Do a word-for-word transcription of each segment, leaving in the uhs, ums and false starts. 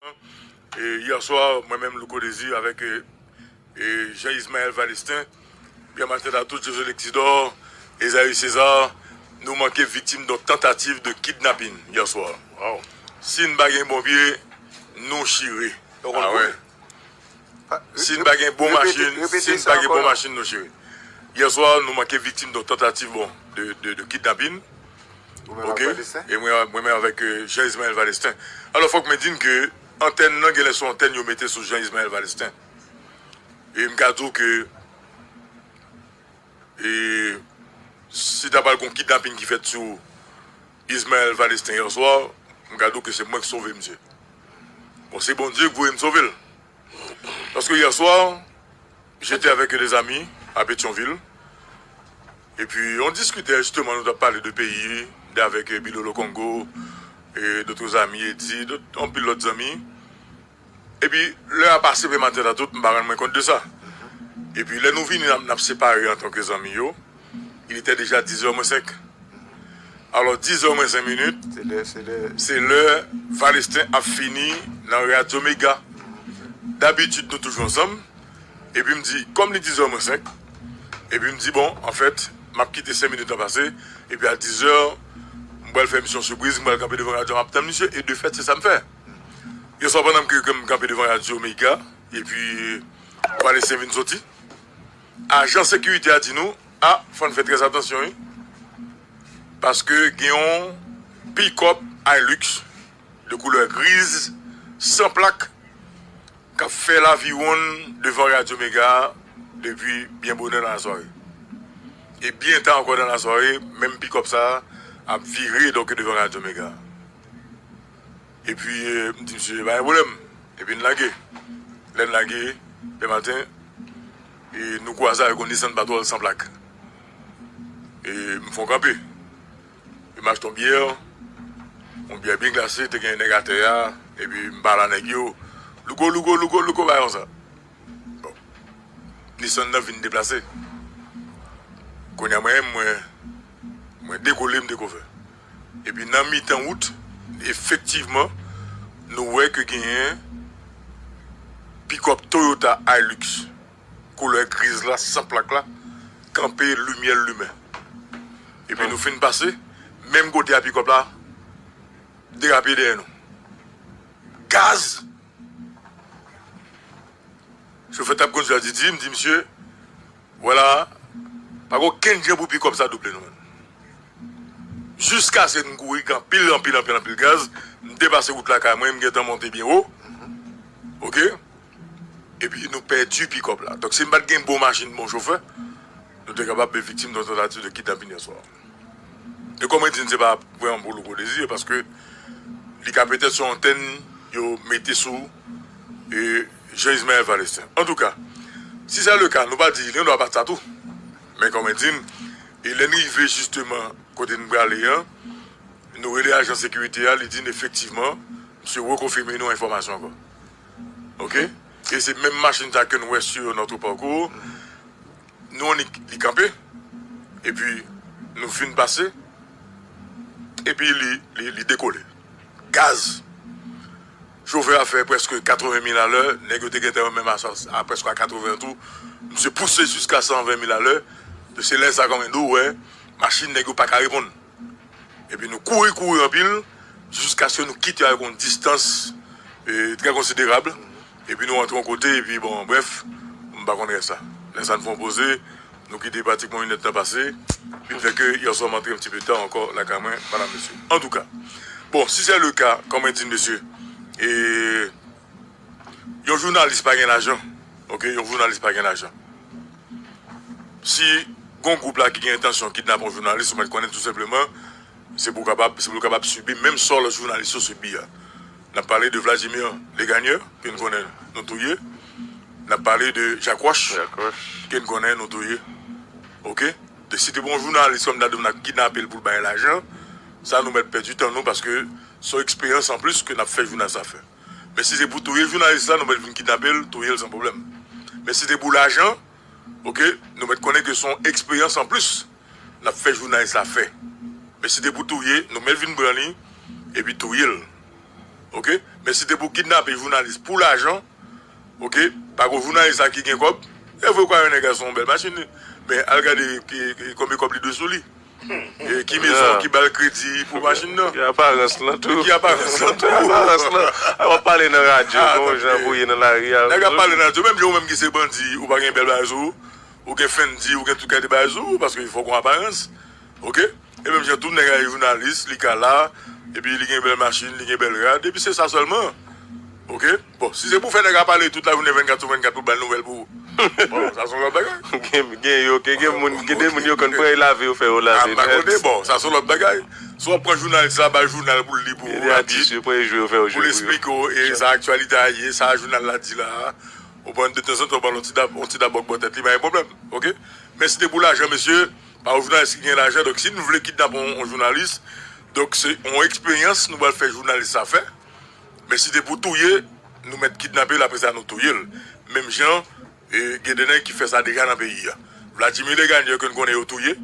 E yè swa, mwen menm, Louko Désir, avèk e, e Jean Ismaël Valestin, Pierre Martin Latout, José Lexidor, Esaü César, nou manke viktim yon tantativ de kidnapin yè swa. Si n pa gen bon pye, nou chire. Ah ouais. Si n pa gen bon machin, si n pa gen bon machin, nou chire. Yè swa, nou manke viktim yon tantativ, bon, de, de, de kidnapin. Ok? E mwen, mwen menm avèk e, Jean Ismaël Valestin. Alò, fòk mwen di n ke antèn nan, genlè se yon antèn yo mete sou Jean Ismaël Valestin. E m ka di w ke e, si ta pral gon kidnapin ki fèt sou Ismaël Valestin yè swa, m ka di w ke se mwen ki sove misye. Bon, se Bondye ki voye m sove l. Paske yè swa, j'étais avec des amis à Pétion-Ville. Et puis, on discutait justement, nou t ap pale de peyi, de avèk e, Bilolo Kongo, e d'autres amis, Eddy, anpil lòt zanmi. Epi, lè a pase, Pierre Martin Latout, m pa rann mwen kont de sa. Epi, lè nou vini, n ap, n ap separe antanke zanmi yo, il était déjà dix heures moins cinq. Alò, dix heures moins cinq minutes, se lè, se lè Valestin ap fini nan Radyo Mega. Dabitid, nou toujou ansanm. Epi m di, kòm li dix heures moins cinq, epi m di, bon, anfèt, m ap kite senk minit lan pase, epi a dix heures, m pral fè misyon sipriz, m pral kanpe devan radyo, m ap tann misye, e de fèt, se sa m fè. Yè swa pandan m ke, ke m kanpe devan radyo Mega, epi Valestin vin soti, ajan sekirite a di nou, a, fò n fè trè atansyon, wi. Paske gen yon pikòp Hilux de koulè griz, san plak, k ap fè laviwonn devan radyo Mega depi byen bonè nan lasware. E byen ta ankò nan lasware, menm pikòp sa a ap vire donk devan radyo Mega. Epi, e, m di misye, pa gen pwoblèm. Epi n lage. Lè n lage, Pierre Martin, e nou kwaze avèk yon Nissan Patrol san plak. E m fè yon kanpe. Yo m achte yon byè, yon byè byen glase, te gen nèg atè a, epi m pale a nèg yo, Louko, Louko, Louko, Louko, bay yon sa. Bon. Nissan nan vin deplase. Kounye a mwen, mwen, mwen dekole, m dekouvè. Epi nan mitan wout, efektivman, nou wè ke genyen pikòp Toyota Hilux koulè griz la, san plak la, kanpe, limyè l limen. Epi nou fin pase, menm kote a pikòp la derape dèyè nou. Gaz! Chofè t ap kondui a di, di, m di, misye, vwala, pa gen okenn jan pou pikòp sa double nou menm. Jiskaske n kouri anpil, anpil, anpil, anpil gaz, m depase wout lakay mwen, m gentan monte byen wo. Ok? Epi nou pèdi pikòp la. Donk, si n pa t gen bon machin, bon chofè, nou te kapab viktim yon tantativ de kidnapin yè swa. E kòm mwen di n, se pa vrèman pou Louko Désir, paske li ka petèt se yon antèn yo mete sou e, Jean Ismaël Valestin. Antouka, si se le ka, nou pa di, li gen dwa pa t sa tou. Men kòm mwen di n, e lè n rive jisteman kote n prale an, nou rele ajan sekirite a, li di n efektivman, misye rekonfime nou enfòmasyon ankò. Ok? E se menm machin sa ke n wè sur notre parcours. Nou annik li kanpe. Epi, nou fin pase. Epi, li, li, li dekole. Gaz! Chofè a fè prèske katreven mil alè. Nèg yo te gentan menm a, a prèske a katreven tou. Misye pouse jiska san ven mil alè. Se lè sa kòm mwen di w, wè, machin nèg yo pa ka reponn. Epi nou kouri, kouri anpil, jiskaske nou kite avèk yon distans e, trè konsiderab. Epi nou rantre yon kote, epi bon, brèf, m pa konn rès la. Lè sa n fè yon poze, nou kite pratikman inèdtan pase. Vin fè ke yè swa m antre yon ti pe ta ankò lakay mwen, madam, mesye. Antouka, bon, si se le ka, kòm mwen di n, mesye, e, yon jounalis pa gen lajan. Ok, yon jounalis pa gen lajan. Si gon gwoup la ki gen entansyon kidnape yon jounalis, ou mèt konnen tou senpleman, se pou w kapab, se pou l kapab sibi menm sò lòt jounalis yo sibi a. N ap pale de Vladimir Legagneur, ke n konnen nou touye. N ap pale de Jacques Roche, ke n konnen nou touye. Ok? Donk, si te pou yon jounalis kòm ta di w n ap kidnape l pou l bay lajan, sa nou mèt pèdi tan nou, paske se yon eksperyans anplis ke n ap fè jounalis la fè. Men si se pou touye jounalis la, nou mèt vin kidnape l, touye l san pwoblèm. Men si se pou lajan, ok, nou mèt konnen ke se yon eksperyans anplis n ap fè jounalis la fè. Men si se pou touye, nou mèt vin pran li, epi touye l. Oke? Men si te pou kidnape jounalis pou lajan, oke? Pa gon jounalis la ki gen kòb. E vre kwa yon nèg a se yon bèl machin li. Men al gade ki, ki, konbyen kòb li dwe sou li. E ki mezon ki ba l kredi pou machin nan. Ki aparans lan tou. Ki aparans lan tou. Aparans lan. A, w ap pale nan radyo, gon jan pou ye nan lari a. Nèg ap pale nan radyo, menm jan ou menm ki se bandi, ou pa gen bèl bagay sou ou, ou gen Fendi, ou gen tout kalite bagay sou ou, paske fòk gon aparans. Oke? E menm jan tou nèg la jounalis, li ka la, epi li gen bèl machin, li gen bèl rad, epi se sa sèlman. Oke? Bon, si se pou fè nèg la pale tout lajounen vennkat sou vennkat pou ba l nouvèl pou ou. Bon, sa se yon lòt bagay. Gen, gen yo, gen, gen moun, gen de moun yo konn pran yo lave, yo fè yo lave nèt. A, m pa konnen, bon, sa se yon lòt bagay. Si w ap pran jounalis la, ba l jounal pou l li pou rapid, pou l esplike w e sa aktyalite a ye, sa jounal la di la. Ou konprann, de tanzantan, w ba l yon ti dab, yon ti dab bòk bò tèt li, pa gen pwoblèm. Oke? Men si te pou lajan, mesye, pa yon jounalis ki gen lajan, donk si nou vle kidnape yon, yon jounalis, donk se yon eksperyans nou pral fè jounalis sa fè. Men si te pou touye, nou mèt kidnape l, apre sa nou touye l. Menm jan, e, gen de nèg ki fè sa deja nan peyi a. Vladimir Legagneur ke n konnen yo touye,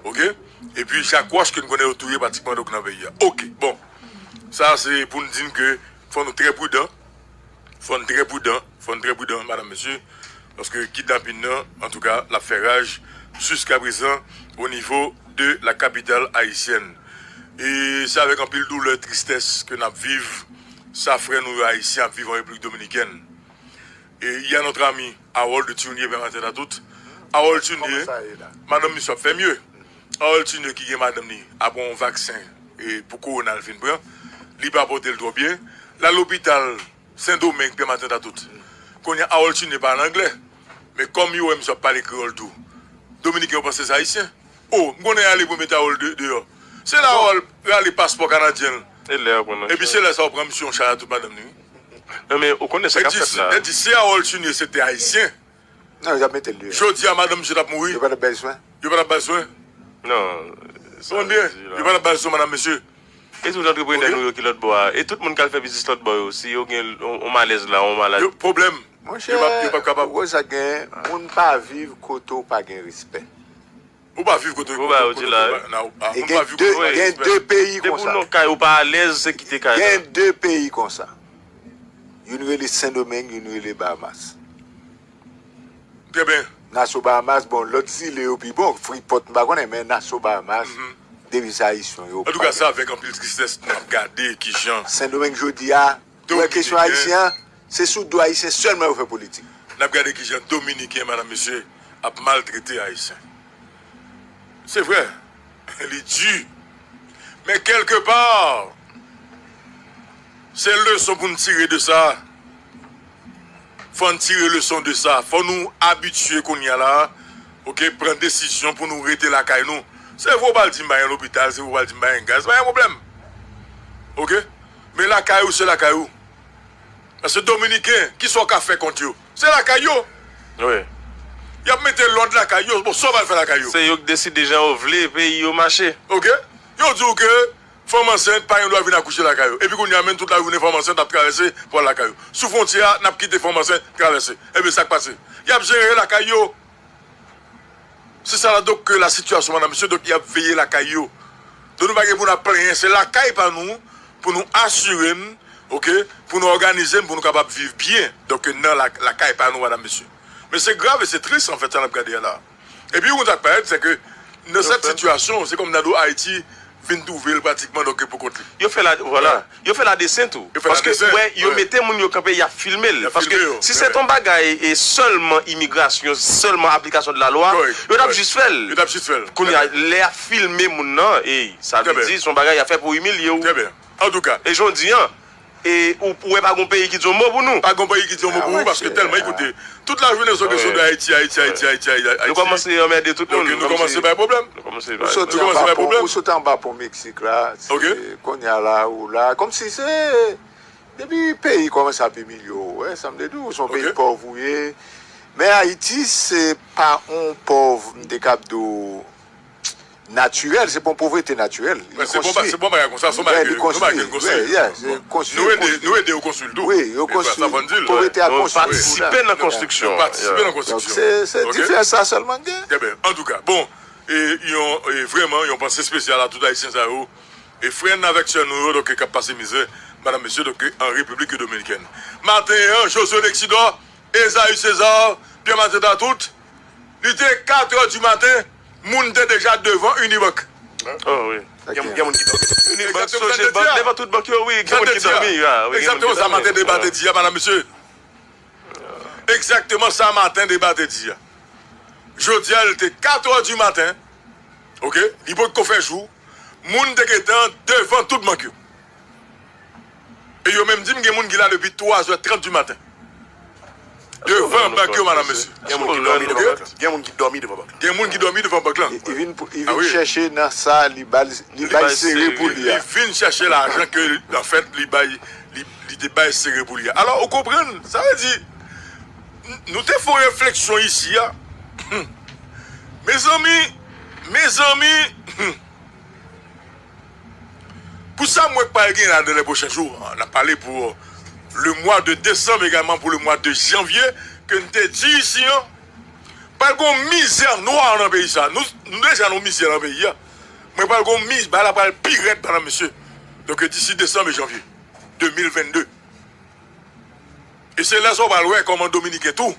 oke? Epi Jacques Roche ke n konnen yo touye pratikman donk nan peyi a. Oke, bon. Sa se pou n di n ke fò nou trè pridan. Fò n trè pridan, fò n trè pridan, madam, mesye, paske kidnapin nan, antouka, l ap fè raj jiskaprezan o nivo de la capitale haïtienne. E se avèk anpil doulè, tristès ke n ap viv sa frè nou yo ayisyen ap viv an Repiblik Dominikèn. E il y a notre ami Harold Tunyé, pè matant a tout. Harold Tunyé, madanm misye ap fè mye. Harold Tunyé ki gen madanm li ap pran yon vaksen e pou kowona l fin pran, li pa pote l twò byen. L al lopital Sendomeng, pè matant a tout. Kounye a Harold Tunyé pale anglè. Men kòm yo wè misye ap pale kreyòl tou, Dominiken yo panse se ayisyen. O, m konnen ale pou mete Harold de, deyò. Se la Harold rale paspò kanadyen l. Epi se lè sa yo pran misye yon chay a tout madanm li, wi. Non, men ou konnen sa k ap fèt la. Nèg di si Harold Tunyé se te ayisyen, non, yo t ap mete l deyò. Jodi a, madanm misye t ap mouri. Yo pa t ap bay swen. Yo pa t ap bay swen. Non. Ou konprann byen? Yo pa t ap bay swen, madanm misye. E tout antreprenè nou yo ki lòt bò a. E tout moun k al fè biznis lòt bò yo. Si yo gen yon, yon malèz la, yon maladi. Yo, pwoblèm. Monchè, yo p ap, yo p ap kapab. Ou wè sa gen, moun pa viv kote w pa gen respè. Ou pa viv kote w pa, ou di la. E gen de, gen de peyi konsa. Depi w nan kay ou pa alèz, se kite kay la. Gen de peyi konsa. Youn rele Sendomeng, youn rele Bahamas. Trè byen. Naso Bahamas, bon, lòt zile yo pi bon. Freeport, m pa konnen, men Naso Bahamas, depi se ayisyen yo. Antouka, se avèk anpil tristès n ap gade kijan Sendomeng jodi a, ou wè kesyon ayisyen an, se sou do ayisyen sèlman yo fè politik. N ap gade kijan Dominiken, madam, mesye, ap maltrete ayisyen. Se vre, li di. Men kèlkepa, se leson pou n tire de sa. Fò n tire leson de sa. Fò nou abitye kounye a la, oke, pran desizyon pou nou rete lakay nou. Se vre w pral di m pa gen lopital, se vre w pral di m pa gen gaz, pa gen pwoblèm. Oke? Men lakay ou, se lakay ou. Paske Dominiken, kisa w ka fè kont yo? Se lakay yo. Wi. Y ap mete lòd lakay yo. Bon, sa w pral fè lakay yo? Se yo k deside jan yo vle peyi yo mache. Oke? Yo di w ke fanm ansent pa gen dwa vin akouche lakay yo. Epi kounye a, menm tout lajounen fanm ansent ap travèse pou al lakay yo. Sou fwontyè a, n ap kite fanm ansent travèse. Ebyen, sa k pase? Y ap jere lakay yo. Se sa la, donk, ke la sitiyasyon, madam, mesye, donk, y ap veye lakay yo. Donk, nou pa gen pou n ap plenyen, se lakay pa nou, pou nou asire n, oke, pou nou òganize n, pou nou kapab viv byen. Donk, nan la, lakay pa nou, madam, mesye. Men se grav e se tris, anfèt, sa n ap gade a la. Epi, yon sa k parèt, se ke nan sèt sitiyasyon, se kòm Nado Ayiti vin twouve l pratikman, donk, pou kont li. Yo fè la, vwala. Yo fè ladesann tou. Yo fè ladesann, wi. Paske, wè, yo mete moun yo kanpe, y ap filme l. Y ap filme yo. Paske si se t on bagay e sèlman imigrasyon, sèlman aplikasyon de la lwa, yo t ap jis fè l. Yo t ap jis fè l. Kounye a, lè y ap filme moun nan, ey, sa vle di, se on bagay y ap fè pou imilye w. Trè byen. Antouka. E jan w di an, e ou, ou wè pa gon peyi ki di yon mo pou nou. Pa gon peyi ki di yon mo pou ou, paske tèlman, ekoute, tout lajounen se kesyon de Ayiti, Ayiti, Ayiti, Ayiti, Ayiti. Nou kòmanse anmède tout moun. Donk, nou kòmanse bay pwoblèm. Nou kòmanse bay pwoblèm. Ou soti anba pon Meksik la, kounye a la, ou la, kòmsi se depi peyi kòmanse ap imilye w, wè, sa m te di w, se yon peyi pòv ou ye. Men Ayiti, se pa yon pòv, m te kab di w, natirèl, se pa yon povrete natirèl. Li konstwi. Se bon bagay konsa, se yon bagay ke nou pa gen konstwi. Nou ede, nou ede yo konstwi l tou. Wi, yo konstwi. Povrete a konstwi. Nou patisipe nan konstriksyon. Nou patisipe nan konstriksyon. Donk, se, se diferans sa sèlman k gen. Trè byen. Antouka, bon, e, yon, e, vrèman, yon panse espesyal a tout Ayisyen sa yo. E frè n avèk sè nou yo, donk, k ap pase mizè. madanm, mesye, donk, an Repiblik Dominikèn. Maten an, Josué Lexidor, Esaü César, Pierre Mathieu Tatout, li te katrè di maten, moun te deja devan Unibank. Oh, wi. Gen gen moun ki dòmi. Unibank, Egzakteman sa m te Sogebank, di a. devan tout bank yo, wi. Gen Sa m moun te ki di a. dòmi, ah, wi, gen moun ki Egzakteman sa dòmi. Maten Deba te di a, madanm, mesye. Egzakteman sa Maten Deba te di a. Jodi a, li te katrè di maten. Oke? Li potko fè jou. Moun te gentan devan tout bank yo. E yo menm di m gen moun ki la depi twazè trant di maten. Devan bank yo, madanm, mesye. Gen moun ki dòmi devan bank lan. Gen moun ki dòmi devan bank lan. Gen moun ki dòmi devan bank lan. Li vin pou- li Ah, vin wi. Chèche nan sa li bay li bay bay sere sere. Pou li Li a. Vin chèche lajan ke, anfèt, li bay, li, li te bay sere pou li a. Alò, ou konprann? Sa vle di, n- nou te fè yon refleksyon isi a. Mezanmi, mezanmi, pou sa m wè k pral gen la dans les prochains jours, n ap pale pou le mois de décembre, également pour le mois de janvier, ke n te di isi an, pral gen yon mizè nwa nan peyi sa. Nou, nou deja nan mizè nan peyi a. Men pral gen yon mizè, bagay la pral pi rèd, madanm, mesye. Donk, d'ici décembre et janvier deux mille vingt-deux. E se lè sa w pral wè kòman Dominiken tou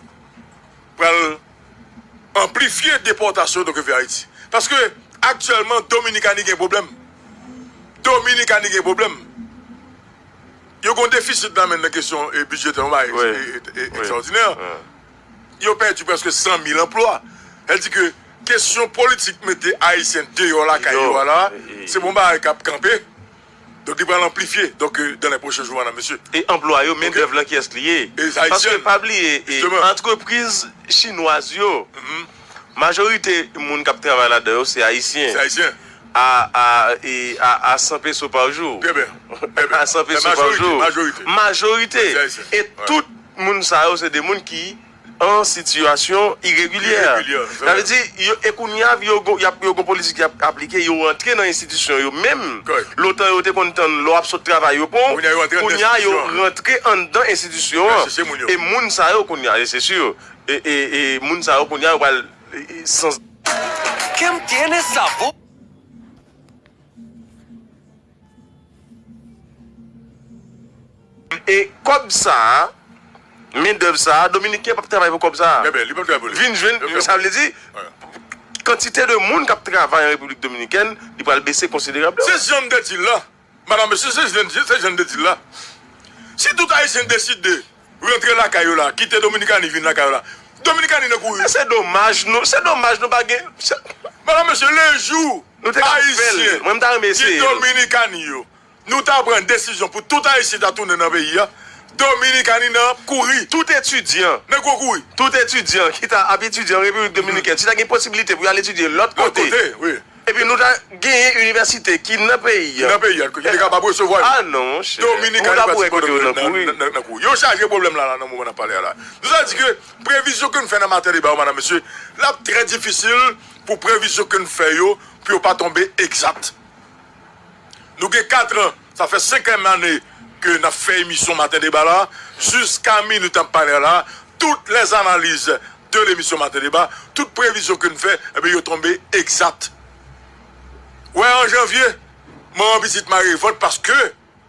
pral anplifye depòtasyon donk vè Ayiti. Paske aktyèlman, Dominikani gen pwoblèm. Dominikani gen pwoblèm. Yo gen yon defisit nan men nan kesyon e, bidjetè, yon bagay Wi. e, e, e, Wi. ekstraòdinè. Wi. Yo pèdi prèske san mil anplwa. Sa vle di ke kesyon politik mete Ayisyen deyò lakay yo a la, Yo, e, e. Se bon bagay k ap kanpe. Donk, li pral anplifye. Donk, euh, dans les prochains jours, madanm, mesye. E anplwa yo, men Ok. dèv lan kiyès li ye? E Paske Ayisyen. Pa bliye, e, Justement. Antrepriz chinwaz yo, majorite moun k ap travay ladan yo, se Ayisyen. Se Ayisyen. A, a, e, a, a san peso pa jou. Byen, byen. Byen, byen. A san peso pa Majorite, jou. majorite. Majorite. Se Ayisyen. E Wi. Tout moun sa yo, se de moun ki an sitiyasyon iregilyè. Iregilyè, se Sa vre. vle di, yo, e kounye a, yo, gon- y ap- yo gon politik y ap aplike, yo rantre nan enstitisyon yo menm. Kòrèk. Lontan yo te konn tann lè w ap sot travay yo pran. Kounye a, yo rantre nan Kounye a, yo enstitisyon. Rantre anndan enstitisyon Yo an. chèche moun yo. E moun sa yo, kounye a, e se si, e, e, e moun sa yo, kounye a, yo pral e, e, sans ¿Quién tiene esa voz? E kòb sa a, mendèv sa a, Dominiken p ap travay pou kòb sa a. Byen, byen, li p ap travay pou li. Vin jwenn, Li p ap sa vle di, Voilà. Kantite de moun k ap travay an Repiblik Dominikèn, li pral bese konsiderableman. Se jan m te di l la. Madanm, mesye, se jan, se jan m te di l la. Si tout Ayisyen deside rantre lakay yo la, kite Dominikani vin lakay yo la, Dominikani nan kouri. Se domaj nou, se domaj nou pa gen. se- Madanm, mesye, lejou Nou te ka fè l. Ayisyen Mwen, m ta renmen ki eseye l. Dominikani yo, nou ta pran desizyon pou tout Ayisyen ta tounen nan peyi a, Dominikani nan ap kouri. Tout etidyan, Nan gwo kouri. Tout etidyan ki ta ap etidye an Repiblik Dominikèn, si ta gen posibilite pou y al etidye lòt Lòt kote, kote, wi. Epi nou ta genyen inivèsite ki nan peyi Ki nan peyi a, ki te kapab resevwa yo. Ah non, monchè. Dominikani Ou ta pati pou wè kote yo nan, nan kouri. nan, nan, nan kouri. Yo chaje pwoblèm la, la, nan moman n ap pale a la. Nou sa di ke previzyon ke n fè nan maten deba yo, madanm, mesye, l ap trè difisil pou previzyon ke n fè yo, pou yo pa tonbe egzat. Nou gen kat an, sa fè senkyèm ane ke n ap fè emisyon Maten Deba la, jiska minit n ap pale a la, tout lèzanaliz de lemisyon Maten Deba, tout previzyon ke n fè, ebyen, yo tonbe egzat. Wè, an janvye, manman pitit mare vant paske,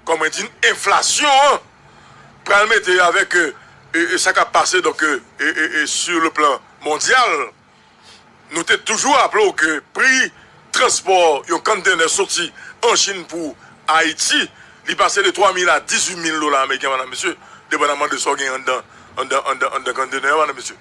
kòm mwen di n, enflasyon an pral mete avèk, e, e, e sa k ap pase, donk, e, e, e, e, sur le plan mondyal. Nou te toujou raple w ke pri transpò yon kontenè soti an Chin pou Ayiti, li pase de twa mil a dizuit mil dola ameriken, madanm, mesye, depandaman de sa w gen anndan, anndan, anndan, anndan kontenè a, madanm, mesye.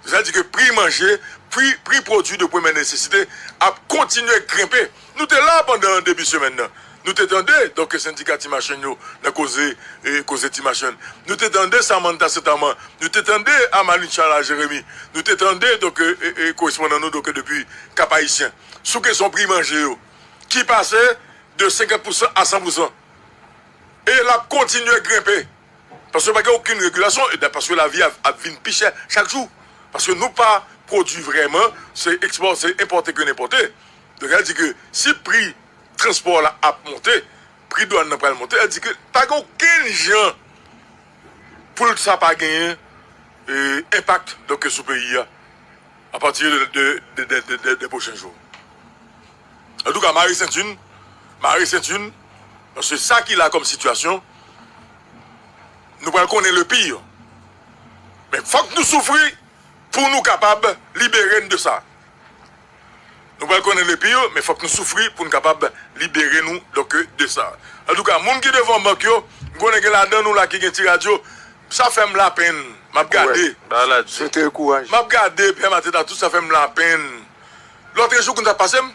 Sa vle di ke pri manje, pri, pri pwodui de premyè nesesite ap kontinye grenpe. Nou te la pandan debi semèn nan. Nou te tande, donk, sendika ti machann yo nan koze, e, koze ti machann. Nou te tande Samantha Saint-Amand. Nou te tande Amaline Charles Jérémy. Nou te tande, donk, e, e, e, korespondan nou, donk, depi Cap Haïtien. Sou kesyon pri manje yo, ki pase de senkant pousan a san pousan. E l ap kontinye grenpe. Paske pa gen okenn regilasyon, e paske lavi ap, ap vin pi chè chak jou. Paske nou pa pwodui vrèman, se ekspò-, se enpòte ke n enpòte. Donk, sa vle di ke si pri transpò la ap monte, pri dwàn nan pral monte, sa vle di ke pa gen okenn jan pou l sa pa genyen, e, enpak, donk, sou peyi a, à partir de, de, de, de, de, de, des prochains jours. Antouka, mare senti n, mare senti n, Paske sa ki la kòm sitiyasyon, nou pral konnen le pire. Men fòk nou soufri pou nou kapab libere n de sa. Nou pral konnen le pire, men fòk nou soufri pou n kapab libere nou, donk, de sa. Antouka, moun ki devan bank yo, m konnen gen ladan nou la ki gen ti rad yo, sa fè m lapenn. M ap gade. Ba la di. Swete yo kouraj. M ap gade, Pè Maten Tatout, sa fè m lapenn. Lòt jou, kounye a pase m,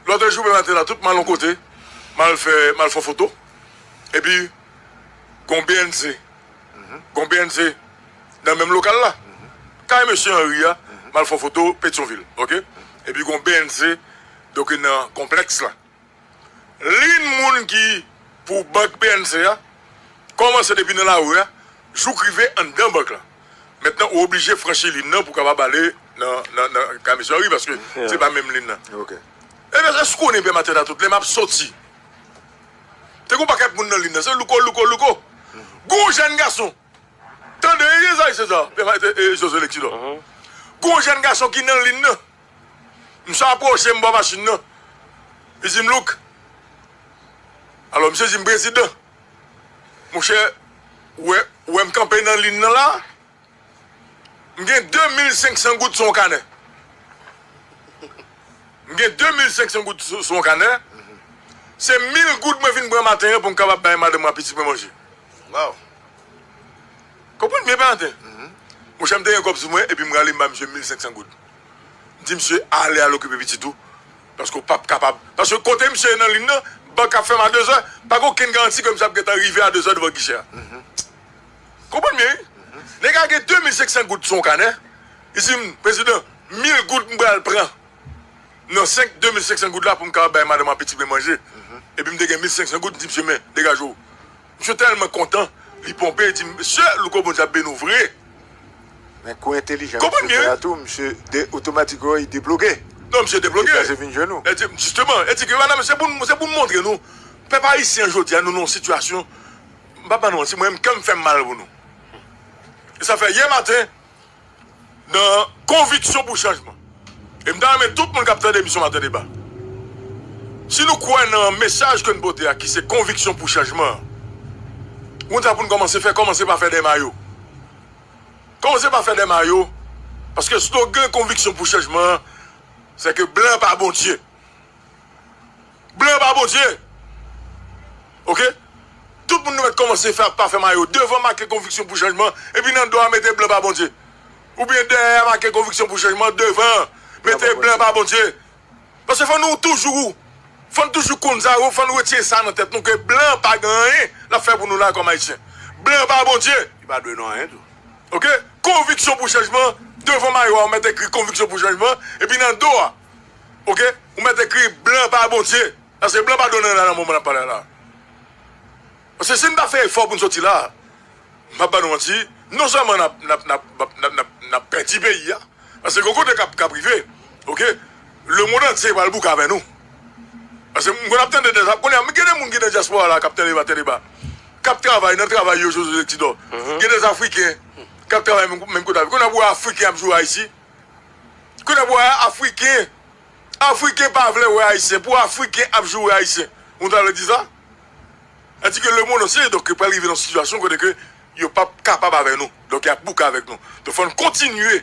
lòt jou, Pè Maten Tatout, m al yon kote, m al fè, m al fè yon foto. Epi, gon B N C. Gon B N C nan menm lokal la. Kay mesye Henry a, m al fè yon foto Petyonvil, oke? Epi gon B N C, donk nan konplèks la. Liy moun ki pou bank B N C a, kòmanse depi nan lari a, jouk rive anndan bank la. Mentnan, ou oblije franchi liy nan pou kapab ale nan, nan, nan kay mesye Henry, paske se pa menm liy nan. Ebyen, èske w konnen, Pè Maten Tatout, lè m ap soti, te gon pakèt moun nan liy nan, se louko, louko, louko. Gon jèn gason. Tande, e, e, sa, se sa, Pè Maten, e, José Lexidor. Gon jèn gason ki nan liy nan. Misye apwoche m bò machin nan. Li di m, Louk. Alò, misye di m, Prezidan, monchè, ou wè, ou wè m kanpe nan liy nan la? M gen de mil senk san goud sou yon kanè. M gen de mil senk san goud sou, sou yon kanè. Se mil goud mwen vin pran maten an pou m kapab bay madanm mwen ak pitit mwen manje. Waw. Konprann byen, Pè Maten? Monchè, m te gen kòb sou mwen, epi m rale m ba misye mil senk san goud. M di misye ale al okipe pitit ou, paske w p ap kapab. Paske kote misye ye nan liy nan, bank ap fèmen a de zè, pa gen okenn garanti ke misye ap gentan rive a de zè devan gichè a. Konprann byen, wi. Nèg la gen de mil senk san goud sou yon kanè. Li di m, Prezidan, mil goud m pral pran nan senk, de mil senk san goud la pou m kapab bay madanm ak pitit mwen manje. Epi m te gen mil senk san goud, m di misye, men, degaje w. Misye tèlman kontan, li ponpe, li di, Mesye, louko, Bondye ap beni w vre. Men kou entelijan misye fè a tou, misye de, otomatikman, li debloke. Non, misye debloke. Li deplase vin jwenn ou. E di, jisteman, e di ke, madanm, se pou n, se pou n montre nou, pèp ayisyen jodi a, nou nan yon sitiyasyon, m p ap ba nou manti, mwen menm, kè m fè m mal pou nou. E sa fè yè maten, nan Konviksyon pou Chanjman. E m ta renmen tout moun k ap tande emisyon Maten Deba, si nou kwè nan mesaj ke n pote a, ki se konviksyon pou chanjman, moun sa pou n kòmanse fè, kòmanse pa fè dèmayo. Kòmanse pa fè dèmayo, paske slogan Konviksyon pou Chanjman an, se ke blan pa Bondye. Blan pa Bondye. Oke? Tout moun nou mèt kòmanse fè, pa fè mayo. Devan make Konviksyon pou Chanjman, epi nan do a mete blan pa Bondye. Oubyen dèyè a make Konviksyon pou Chanjman, devan mete blan pa Bondye. Paske fò nou toujou, fò n toujou konn sa, fò n retire sa nan tèt nou, ke blan pa gen anyen l ap fè pou nou la kòm Ayisyen. Blan pa Bondye. Li pa dwe nou anyen tou. Oke? Konviksyon pou Chanjman, devan mayo a, ou mèt ekri Konviksyon pou Chanjman, epi nan do a, oke, ou mèt ekri blan pa Bondye. Paske blan pa dwe nan la nan moman n ap pale a la. Paske si n pa fè efò pou n soti la, m p ap ba nou manti, non sèlman n ap, n ap, n ap, n ap, n ap, n ap pèdi peyi a, paske gon kote k ap, k ap rive, oke, lemonn antye pral bouke avè nou. Paske m konn ap tande de sa, kounye a, gen de moun ki nan dyaspora la, k ap tande Maten Deba, k ap travay nan travay yo, José Lexidor. Gen de Afriken k ap travay menm, menm kote avè. Kounye a, pou Afriken ap joure Ayiti. Kounye a, pou Afriken, Afriken pa vle wè Ayisyen, pou Afriken ap joure Ayisyen. Ou ta vle di sa? Sa di ke lemonn antye, donk, pral rive nan sitiyasyon kote ke yo p ap kapab avè nou. Donk, y ap bouke avèk nou. Donk, fò n kontinye,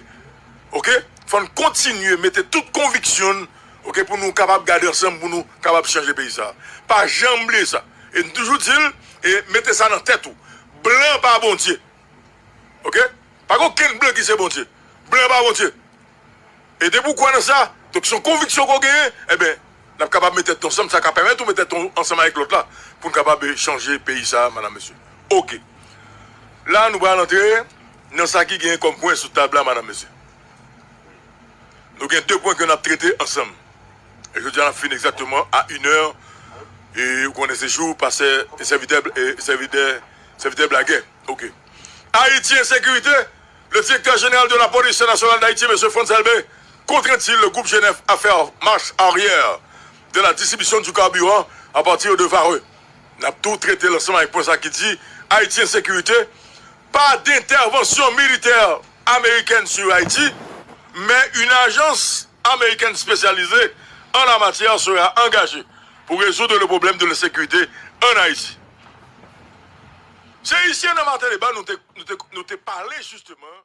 oke? Fò n kontinye mete tout konviksyon n, oke, pou nou kapab gade ansanm, pou nou kapab chanje peyi sa a. Pa janm bliye sa. E n toujou di l, e mete sa nan tèt ou. Blan pa Bondye. Oke? Pa gen okenn blan ki se Bondye. Blan pa Bondye. E depi w kwè nan sa, donk se yon konviksyon ke w genyen, enben, n ap kapab met tèt nou ansanm, sa ka pèmèt ou met tèt ou ansanm avèk lòt la, pou n kapab chanje peyi sa a, madam, mesye. Oke. La, nou pral antre nan sa ki genyen kòm pwen sou tab la, madam, mesye. Nou gen de pwen ke n ap trete ansanm. E jodi a, n ap fini egzakteman a inè. E ou konnen se jou pastè e sèvitè, e sèvitè, sèvitè blagè. Oke. Haïti, insécurité. Le directeur général de la police nationale d'Haïti, monsieur Frantz Elbé, contraint-il le groupe G neuf à faire marche arrière de la distribution du carburant à partir de Varreux. N ap tou trete l ansanm avèk pwen sa ki di, Haïti, insécurité. Pas d'intervention militaire américaine sur Haïti, mais une agence américaine spécialisée en la matière sera engagée pour résoudre le problème de l'insécurité ann Ayiti. Se isi nan Maten Deba nou te, nou te, nou te pale jisteman